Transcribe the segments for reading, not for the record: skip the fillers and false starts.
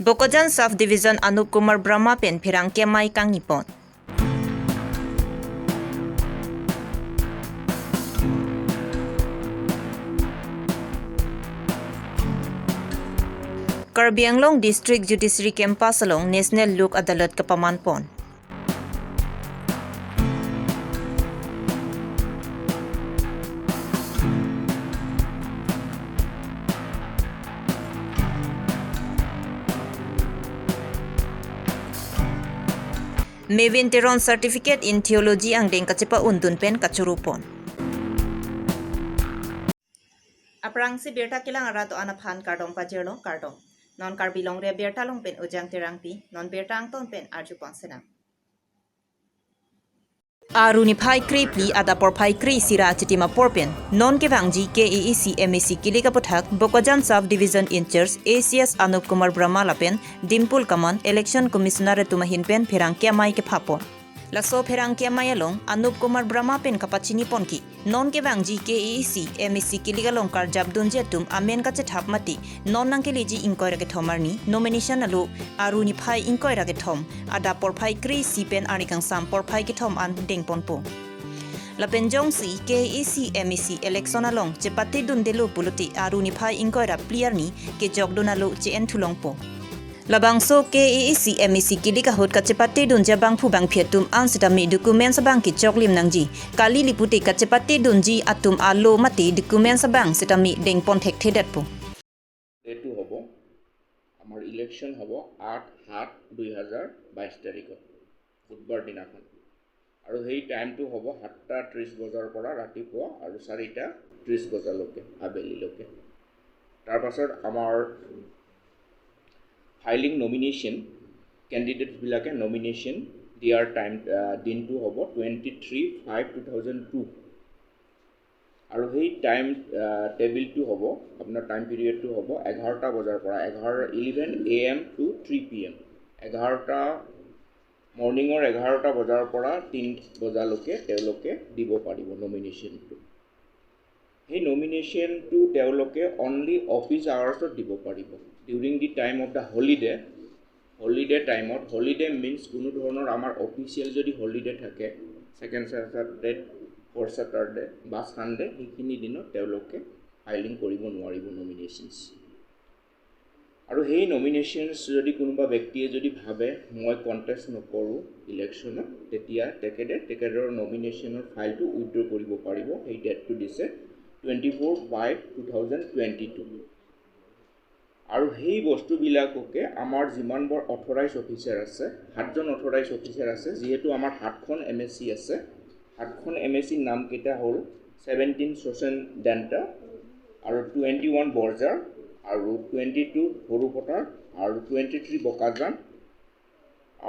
Bokajan Sub Division Anup Kumar Brahma pen phirang kemai kangni pon. Karbi Anglong District Judiciary Campus along National Lok Adalat kapaman pon. Mevin Teron Certificate in Theology ang deng kachipa undun pen kachurupon. Aprang si berta kilang arato anaphan kardong pajerlo kardong. Non karbilong re berta long pen ujang terang pi, non berta ang ton pen arju ponsena. Aruni phai kri pli ada por phai kri sira chitima porpen non ke vangji KEEC MEC kilika pothak Bokajan Sub Division in Charge ACS Anup Kumar Brahma lapen Dimpul Kaman Election Commissioner tumahin pen pherang kemai ke phapon. Laso pherang kemai along Anup Kumar Brahma pen kapachini ponki non ke vangji KEEC MEC kilika long kar jabdun jetum amen ka che thapmati non nang ke liji inquiry ke thomarni nomination alu aruni phai inquiry ke thom ada por phai kri si pen arikang sam por phai ke thom an deng pon po. Lapenjong si KEC MEC election along chepati dun delu puluti aruni phai inquiry player ni ke jogdun alu che en thulong po. Labangso KEC MEC kilika hot kachepati dun jabang phu bang phiatum an sitami documents bang ki choklim nangji kali liputi kachepati dun ji atum alo mati documents bang sitami deng pon thek thedat po. এইটো হ'ব আমাৰ election হ'ব 8/7/2022 তাৰিখত বুধবাৰ দিনাখন আৰু সেই টাইমটো হ'ব 7:30 বজাৰ পৰা ৰাতিপুৱা আৰু 4:30 বজালৈকে আবেলিলৈকে। তাৰপাছত আমাৰ ফাইলিং নমিনেশ্যন কেণ্ডিডেটছবিলাকে নমিনেশ্যন দিয়াৰ টাইম দিনটো হ'ব 23/5/2002 আৰু সেই টাইম টেবিলটো হ'ব আপোনাৰ টাইম পিৰিয়ডটো হ'ব 11টা বজাৰ পৰা 11 AM to 3 PM, 11টা মৰ্ণিঙৰ 11টা বজাৰ পৰা 3 বজালৈকে তেওঁলোকে দিব পাৰিব নমিনেশ্যনটো। সেই নমিনেশ্যনটো তেওঁলোকে অনলি অফিচ আৱাৰ্ছত দিব পাৰিব during the time of the holiday. Holiday টাইমত, হলিডে মিনছ কোনো ধৰণৰ আমাৰ অফিচিয়েল যদি হলিডে থাকে ছেকেণ্ড ছেটাৰডে, ফ'ৰ্থ ছেটাৰডে বা ছানডে, সেইখিনি দিনত তেওঁলোকে ফাইলিং কৰিব নোৱাৰিব নমিনেশ্যনছ। আৰু সেই নমিনেশ্যনছ যদি কোনোবা ব্যক্তিয়ে যদি ভাবে মই কণ্টেষ্ট নকৰোঁ ইলেকশ্যনত, তেতিয়া তেখেতে তেখেতৰ নমিনেশ্যনৰ ফাইলটো উইড্ৰ কৰিব পাৰিব। সেই ডেটটো দিছে 24/5/2022। আৰু সেই বস্তুবিলাককে আমাৰ যিমানবোৰ অথৰাইজ অফিচাৰ আছে, 7জন অথৰাইজ অফিচাৰ আছে, যিহেতু আমাৰ 7খন এম এছ চি আছে, 7খন এম এছ চিৰ নামকেইটা হ'ল 17 শোচন ডেণ্টা আৰু 21 বৰজাৰ আৰু 22 সৰুপথাৰ আৰু 23 বোকাজান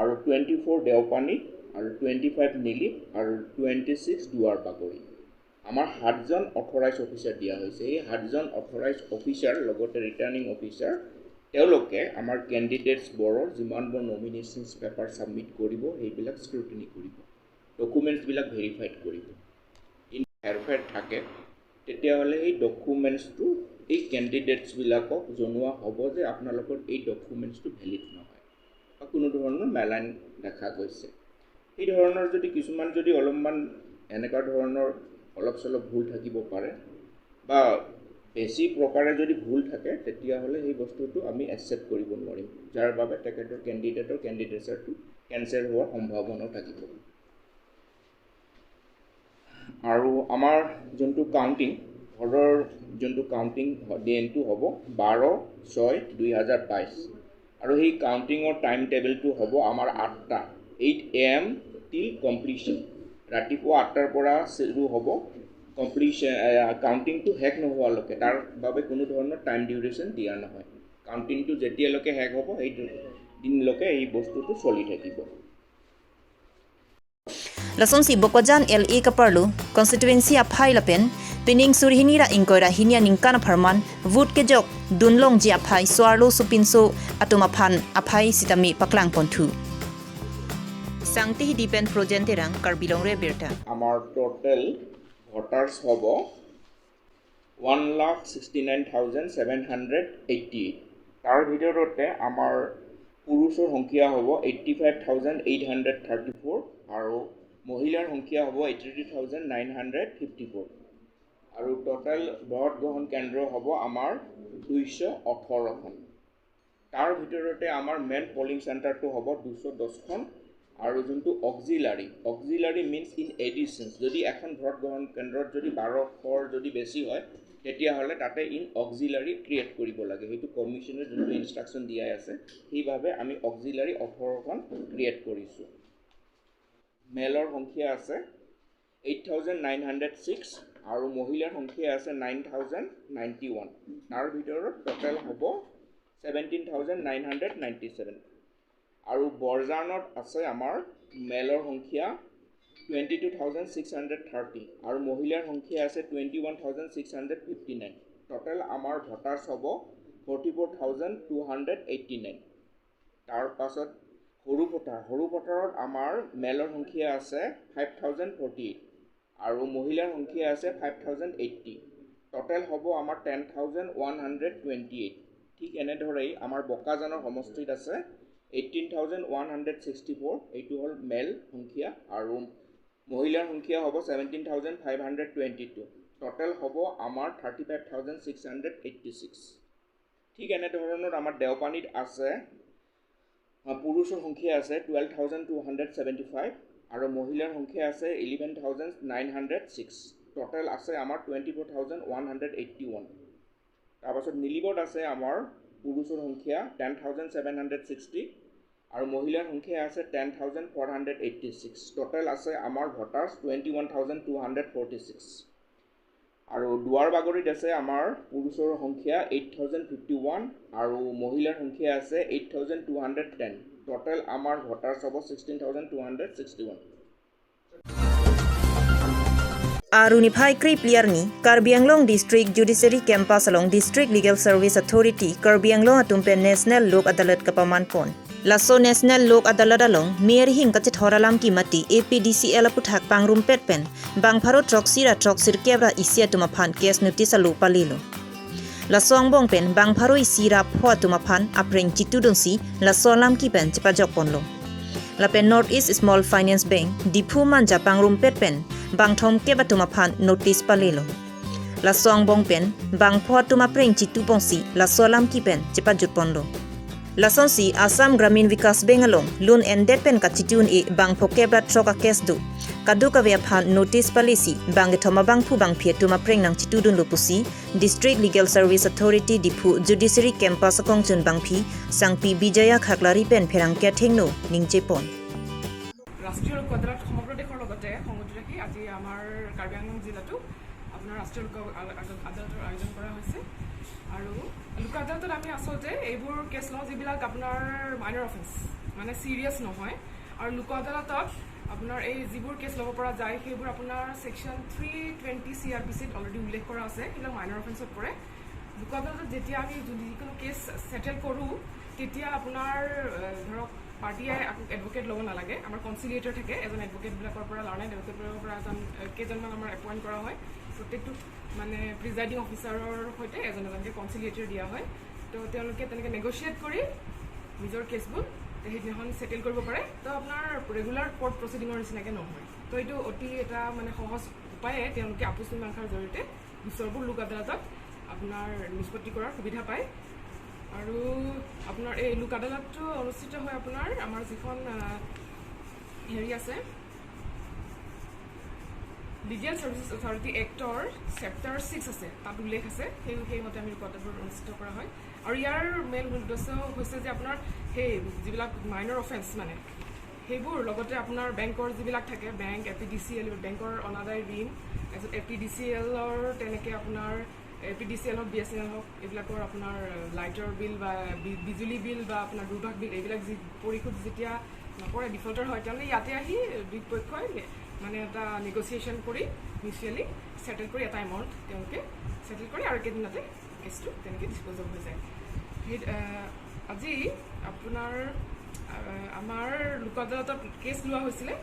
আৰু 24 দেওপানী আৰু 25 নীলিপ আৰু 26 দুৱাৰ বাগৰি। আমাৰ 7জন অথৰাইজ অফিচাৰ দিয়া হৈছে। এই 7জন অথৰাইজ অফিচাৰ লগতে ৰিটাৰ্ণিং অফিচাৰ তেওঁলোকে আমাৰ কেণ্ডিডেটছবোৰৰ যিমানবোৰ নমিনেশ্যনছ পেপাৰ ছাবমিট কৰিব সেইবিলাক স্ক্ৰুটিনি কৰিব, ডকুমেণ্টছবিলাক ভেৰিফাইড কৰিব। ইন হেৰফেৰ থাকে তেতিয়াহ'লে সেই ডকুমেণ্টছটো এই কেণ্ডিডেটছবিলাকক জনোৱা হ'ব যে আপোনালোকৰ এই ডকুমেণ্টছটো ভেলিড নহয় বা কোনো ধৰণৰ মেলাইন দেখা গৈছে। সেই ধৰণৰ যদি কিছুমান যদি অলপমান এনেকুৱা ধৰণৰ অলপ চলপ ভুল থাকিব পাৰে বা বেছি প্ৰকাৰে যদি ভুল থাকে তেতিয়াহ'লে সেই বস্তুটো আমি একচেপ্ট কৰিব নোৱাৰিম, যাৰ বাবে তেখেতৰ কেণ্ডিডেটৰ কেণ্ডিডেচাৰটো কেঞ্চেল হোৱাৰ সম্ভাৱনাও থাকিব। আৰু আমাৰ যোনটো কাউণ্টিং, ভোটৰ যোনটো কাউণ্টিং দিনটো হ'ব 12/6/2022 আৰু সেই কাউণ্টিঙৰ টাইম টেবুলটো হ'ব আমাৰ 8টা, 8 AM till completion. ৰাতিপুৱা 8টাৰ পৰা শুৰু হ'ব কমপ্লিশ্যন, কাউণ্টিংটো শেষ নোহোৱালৈকে, তাৰ বাবে কোনো ধৰণৰ টাইম ডিউৰেশ্যন দিয়া নহয়। কাউণ্টিংটো যেতিয়ালৈকে শেষ হ'ব সেই দিনলৈকে এই বস্তুটো চলি থাকিব। Lason si Bokajan LA kaparlu constituency aphai lapen pining surhini ra inkoira hinia ningkan pharman vote ke jok dunlong ji aphai swarlo supinso atuma phan aphai sitami paklang ponthu sangti dipen projenterang karbilong re berta. আমাৰ total voters হ'ব 1,69,788। তাৰ ভিতৰতে আমাৰ পুৰুষৰ সংখ্যা হ'ব 85,834 আৰু মহিলাৰ সংখ্যা হ'ব 83,954। আৰু টোটেল ভোট গ্ৰহণ কেন্দ্ৰ হ'ব আমাৰ 218খন। তাৰ ভিতৰতে আমাৰ মেইন পলিং চেণ্টাৰটো হ'ব 210খন আৰু যোনটো auxiliary means in additions, যদি এখন ভোট গ্ৰহণ কেন্দ্ৰত যদি 1200ৰ যদি বেছি হয়, তেতিয়াহ'লে তাতে ইন অক্সিলাৰী ক্ৰিয়েট কৰিব লাগে। সেইটো কমিশ্যনে যোনটো ইনষ্ট্ৰাকশ্যন দিয়াই আছে, সেইবাবে আমি অক্সিলাৰী 18খন ক্ৰিয়েট কৰিছোঁ। মেলৰ সংখ্যা আছে 8906 আৰু মহিলাৰ সংখ্যা আছে 9091। তাৰ ভিতৰত টোটেল হ'ব 17,997। আৰু বৰজানত আছে আমাৰ মেলৰ সংখ্যা 22,630 আৰু মহিলাৰ সংখ্যা আছে 21,659। টোটেল আমাৰ ভোটাৰ্ছ হ'ব 44,289। তাৰপাছত সৰুপথাৰ, সৰুপথাৰত আমাৰ মেলৰ সংখ্যা আছে 5048 আৰু মহিলাৰ সংখ্যা আছে 5080। টোটেল হ'ব আমাৰ 10,128। ঠিক এনেদৰেই আমাৰ বোকাজানৰ সমষ্টিত আছে 18,164, এইটো হ'ল মেল সংখ্যা আৰু মহিলাৰ সংখ্যা হ'ব 17,522। টোটেল হ'ব আমাৰ 35,686। ঠিক এনেধৰণৰ আমাৰ দেওপানীত আছে পুৰুষৰ সংখ্যা আছে 12,275 আৰু মহিলাৰ সংখ্যা আছে 11,906। টোটেল আছে আমাৰ 24,181। তাৰপাছত নীলিবত আছে আমাৰ পুৰুষৰ সংখ্যা 10,760 আৰু মহিলাৰ সংখ্যা আছে 10,486। টোটেল আছে আমাৰ ভোটাৰ্ছ 21,246। আৰু দুৱাৰ বাগৰিত আছে আমাৰ পুৰুষৰ সংখ্যা 8051 আৰু মহিলাৰ সংখ্যা আছে 8210। টোটেল আমাৰ ভোটাৰ্ছ হ'ব 16,261। Aruni Phai Kri Pliarni, Karbi Anglong District Judiciary Campus along District Legal Service Authority, Karbi Anglong atumpe National Lok Adalat kapaman pon. Laso National Lok Adalat along Mer hing kachit horalam ki mati APDCL aputhak pangrum pet pen bang pharo trok sira trok sir kebra isia tumaphan case notice alu palilo. Lasong bong pen bang pharo isira phwa tumaphan apreng chitu si laso lam ki pen chipajok ponlo. Lapen North East Small Finance Bank Diphu manja pangrum pet pen bang thom keba tumaphan notice palilo. Lasong bong pen bang phwa tumapreng chitu pongsi laso lam ki pen chipajut ponlo. Lason si Assam Gramin Vikas Bank along loan and debt pen kachitun e bang phokebra troka case du kaduka ve phan notice policy bang thoma bang phu bang phie tuma preng nang chitudun lupusi District Legal Service Authority Diphu Judiciary Campus kong chun bang phi sangpi Bijaya Khaklari pen pherang kya thengno ningche pon। ৰাষ্ট্ৰীয় লোক আদালত সমগ্ৰ দেশৰ লগতে সংগতি ৰাখি আজি আমাৰ কাৰ্বি আংলং জিলাতো আপোনাৰ ৰাষ্ট্ৰীয় লোক আদালতৰ আয়োজন কৰা হৈছে। আৰু লোক আদালতত আমি আচলতে এইবোৰ কেছ লওঁ যিবিলাক আপোনাৰ মাইনৰ অফেন্স, মানে চিৰিয়াছ নহয়। আৰু লোক আদালতত আপোনাৰ এই যিবোৰ কেছ ল'ব পৰা যায় সেইবোৰ আপোনাৰ ছেকশ্যন 320 CrPCত অলৰেডি উল্লেখ কৰা আছে, সেইবিলাক মাইনৰ অফেন্সত পৰে। লোক আদালতত যেতিয়া আমি যিকোনো কেছ ছেটেল কৰোঁ তেতিয়া আপোনাৰ ধৰক পাৰ্টীয়ে আকৌ এডভকেট ল'ব নালাগে, আমাৰ কনচিলিয়েটৰ থাকে এজন এডভকেটবিলাকৰ পৰা, লাৰ্ণাৰ এডভকেটবিলাকৰ পৰা এজন কেইজনমান আমাৰ এপইণ্ট কৰা হয়। প্ৰত্যেকটো মানে প্ৰিজাইডিং অফিচাৰৰ সৈতে এজন এজনকৈ কনচিলিয়েটৰ দিয়া হয়। তো তেওঁলোকে তেনেকৈ নেগচিয়েট কৰি নিজৰ কেছবোৰ সেইদিনাখন ছেটেল কৰিব পাৰে। তো আপোনাৰ ৰেগুলাৰ কোৰ্ট প্ৰচিডিঙৰ নিচিনাকৈ নহয়। তো এইটো অতি এটা মানে সহজ উপায়ে তেওঁলোকে আপোচ মীমাংসাৰ জৰিয়তে গোচৰবোৰ লোক আদালতত আপোনাৰ নিষ্পত্তি কৰাৰ সুবিধা পায়। আৰু আপোনাৰ এই লোক আদালতটো অনুষ্ঠিত হয় আপোনাৰ আমাৰ যিখন হেৰি আছে legal services authority actor chapter 6 আছে, তাত উল্লেখ আছে, সেইমতে আমি লোক আদালতবোৰ অনুষ্ঠিত কৰা হয়। আৰু ইয়াৰ মেইন উদ্দেশ্য হৈছে যে আপোনাৰ সেই যিবিলাক মাইনৰ অফেন্স মানে সেইবোৰ লগতে আপোনাৰ বেংকৰ যিবিলাক থাকে, বেংক APDCL বেংকৰ অনাদায় ঋণ, তাৰপিছত APDCLৰ তেনেকৈ আপোনাৰ APDCL হওক, BSNL হওক, এইবিলাকৰ আপোনাৰ লাইটৰ বিল বা বিজুলী বিল বা আপোনাৰ দুৰ্ভাগ বিল, এইবিলাক যি পৰিশোধ যেতিয়া নকৰে, ডিফল্টাৰ হয়, তেওঁলোকে ইয়াতে আহি দুই পক্ষই মানে এটা নেগচিয়েশ্যন কৰি মিউচুৱেলি ছেটেল কৰি এটা এমাউণ্ট তেওঁলোকে ছেটেল কৰে আৰু কেইদিনতে কেছটো তেনেকৈ ডিছপ'জ হৈ যায়। সেই আজি আপোনাৰ আমাৰ লোক আদালতত কেছ লোৱা হৈছিলে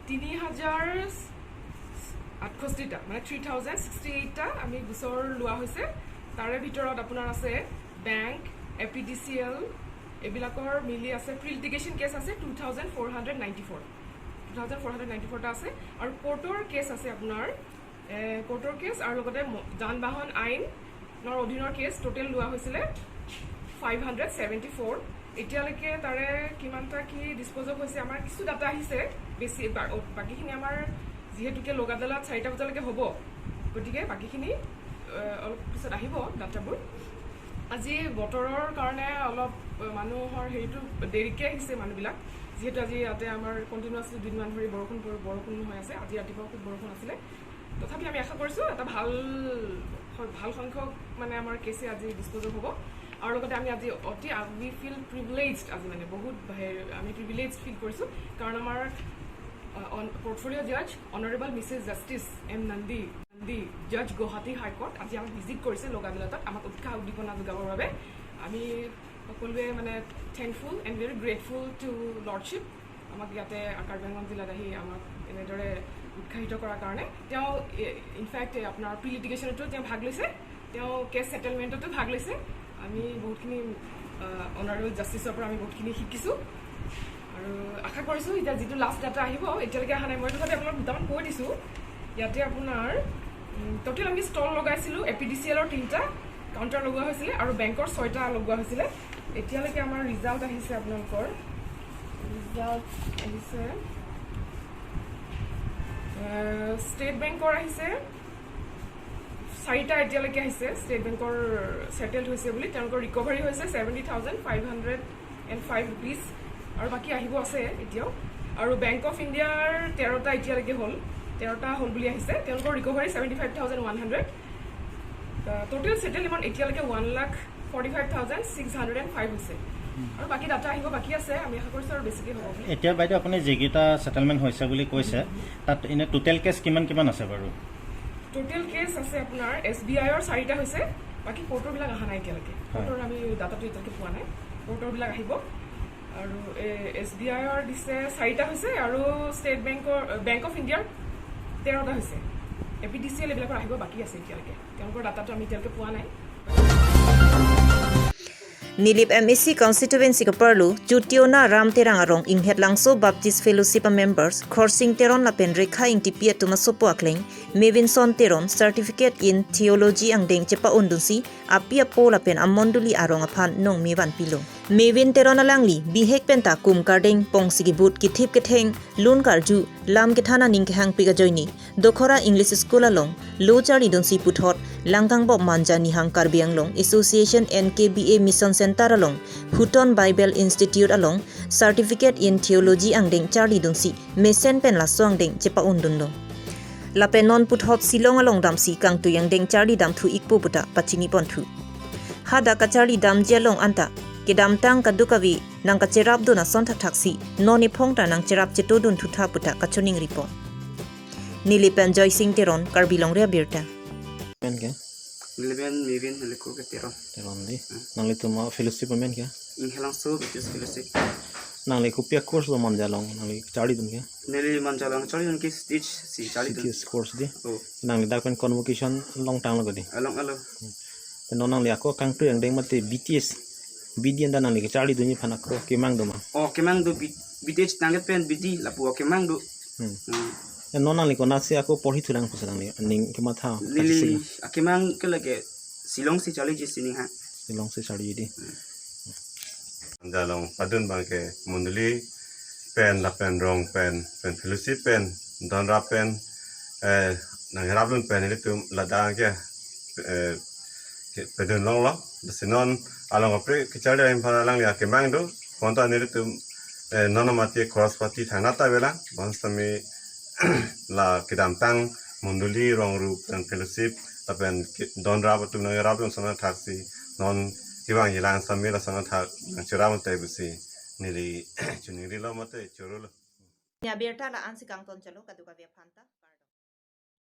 3068টা, মানে 3068টা আমি গোচৰ লোৱা হৈছে। তাৰে ভিতৰত আপোনাৰ আছে বেংক, APDCL, এইবিলাকৰ মিলি আছে। প্ৰি লিটিগেশ্যন কেছ আছে 2494, 2494টা আছে। আৰু কোৰ্টৰ কেছ আছে আপোনাৰ, কোৰ্টৰ কেছ আৰু লগতে যান বাহন আইনৰ অধীনৰ কেছ টোটেল লোৱা হৈছিলে 574। এতিয়ালৈকে তাৰে কিমানটা কি ডিছপ'জ অফ হৈছে আমাৰ কিছু ডাটা আহিছে, বেছি বাকীখিনি আমাৰ যিহেতুকে লোক আদালত 4টা বজালৈকে হ'ব, গতিকে বাকীখিনি অলপ পিছত আহিব ডাটাবোৰ। আজি বতৰৰ কাৰণে অলপ মানুহৰ হেৰিটো দেৰিকৈ আহিছে মানুহবিলাক, যিহেতু আজি ইয়াতে আমাৰ কণ্টিনিউৱাছলি দুদিনমান ধৰি বৰষুণ বৰষুণ হৈ আছে। আজি ৰাতিপুৱা খুব বৰষুণ আছিলে। তথাপি আমি আশা কৰিছোঁ এটা ভাল ভাল সংখ্যক মানে আমাৰ কেছে আজি ডিছপ'জ হ'ব। আৰু লগতে আমি আজি অতি উই ফিল প্ৰিভিলেজড, আজি মানে বহুত আমি প্ৰিভিলেজ ফিল কৰিছোঁ, কাৰণ আমাৰ portfolio judge honourable Mrs justice M Nandi judge Guwahati High Court আজি আমাক ভিজিট কৰিছে লোক আদালতত, আমাক উৎসাহ উদ্দীপনা যোগাবৰ বাবে। আমি সকলোৱে মানে thankful and very grateful to lordship, আমাক ইয়াতে কাৰ্বি আংলং জিলাত আহি আমাক এনেদৰে উৎসাহিত কৰাৰ কাৰণে। তেওঁ ইনফেক্ট আপোনাৰ প্ৰি লিটিগেশ্যনতো তেওঁ ভাগ লৈছে, তেওঁ কেছ ছেটেলমেণ্টতো ভাগ লৈছে। আমি বহুতখিনি অনাৰেবল জাষ্টিছৰ পৰা আমি বহুতখিনি শিকিছোঁ আৰু আশা কৰিছোঁ এতিয়া যিটো লাষ্ট ডাটা আহিব, এতিয়ালৈকে অহা নাই। মই তথাপি আপোনাক দুটামান কৈ দিছোঁ। ইয়াতে আপোনাৰ ট'টেল আমি ষ্টল লগাইছিলোঁ, এ পি ডি চি এলৰ 3টা কাউণ্টাৰ লগোৱা হৈছিলে আৰু বেংকৰ 6টা লগোৱা হৈছিলে। এতিয়ালৈকে আমাৰ ৰিজাল্ট আহিছে, আপোনালোকৰ ৰিজাল্ট আহিছে, ষ্টেট বেংকৰ আহিছে 4টা এতিয়ালৈকে আহিছে। ষ্টেট বেংকৰ ছেটেলড হৈছে বুলি তেওঁলোকৰ ৰিকভাৰী হৈছে ₹70,505 আৰু বাকী আহিব আছে এতিয়াও। আৰু বেংক অফ ইণ্ডিয়াৰ 13টা এতিয়ালৈকে হ'ল, 13টা হ'ল বুলি আহিছে। তেওঁলোকৰ recovery 75,100। Total settle ইমান এতিয়ালৈকে 1,45,605 হৈছে আৰু বাকী ডাটা আহিব বাকী আছে। আমি আশা কৰিছোঁ আৰু বেছিকৈ হ'ব বুলি। এতিয়া বাইদেউ, আপুনি যিকেইটা ছেটেলমেণ্ট হৈছে বুলি কৈছে, তাত এনে টোটেল কেছ কিমান কিমান আছে বাৰু? টোটেল কেছ আছে আপোনাৰ এছ বি আইৰ 4টা হৈছে, বাকী কোৰ্টৰবিলাক অহা নাই এতিয়ালৈকে। কোৰ্টৰ আমি ডাটাটো এতিয়ালৈকে পোৱা নাই, কোৰ্টৰবিলাক আহিব। আৰু এছ বি আইৰ দিছে 4টা হৈছে আৰু ষ্টেট বেংকৰ, বেংক অফ ইণ্ডিয়াৰ 13টা হৈছে। A P D C L এইবিলাকৰ আহিব বাকী আছে এতিয়ালৈকে, তেওঁলোকৰ ডাটাটো আমি এতিয়ালৈকে পোৱা নাই। Nilip MEC constituency ka parlu Chutiona Ram Terang arong inghet langso Baptist Fellowship members Khorsing Teron lapen rekha ing tipia tuma sopo akleng Mevinson Teron certificate in theology ang deng chepa undunsi apia po lapen amonduli arong aphan nong mewan pilo Mevin Teron alangli bihek penta kum kardeng pong sigi but ki thip ke theng lun karju lam ke thana ning ke hang piga joini Dokhora English School along Lochari dunsi puthot Langkang bo manja nihang Karbi Anglong Association NKBA Mission Center along Huton Bible Institute along Certificate in Theology ang deng Charlie dunsi mesen pen la soang deng chepa undun lo lapen non puthot Silong along damsi kang tuyang deng Charlie dam thu ikpo buta pachini pon thu hada ka Charlie dam jelong anta kedam tang kadukawi nang ka cherap do na son thak thak si noni phongta nang cherap cheto dun thu tha puta kachuning report Nilipen Joy Singh Teron Karbi Longria Birta. Men ke? Niliben Mevin Niliko ke Teron. Teron di. Nang le tuma fellowship men ke? Inghelang so Baptist Fellowship. Nang le kupia course lo man jalong nang le chari dun ke? Nili man jalang chari dun ke stitch si chari dun. CTS course di. Oh. Nang le dak pen convocation long tang lo di. Along alo. Non nang le ako kang tu yang deng mate BTS BD anda nang le chari dun ni phanak ko kemang do ma. Oh, kemang do BTS tangat pen BD lapu kemang do. Non nang le ko na se ako porhi thulang ko nang le ning kema tha. Nili kemang ke lage Silong si chali ji sining ha. Silong si chali di. Jalong padun bangke munduli pen la pen rong pen pen fellowship pen don rap pen nang rap pen ni tum la dang ke pedun long lo sinon along apre kichali im phana lang ya kemang do konta ni tum nonomati cross pati thana ta bela bonsami la kidam tang munduli rong ru pen fellowship la pen don rap tum nang rap sana thaksi non kiwang yilang sami la sana thak nang chiram te busi nili chuniri lo mate chorul Ya berta la ansi kang ton chalo kaduka phanta.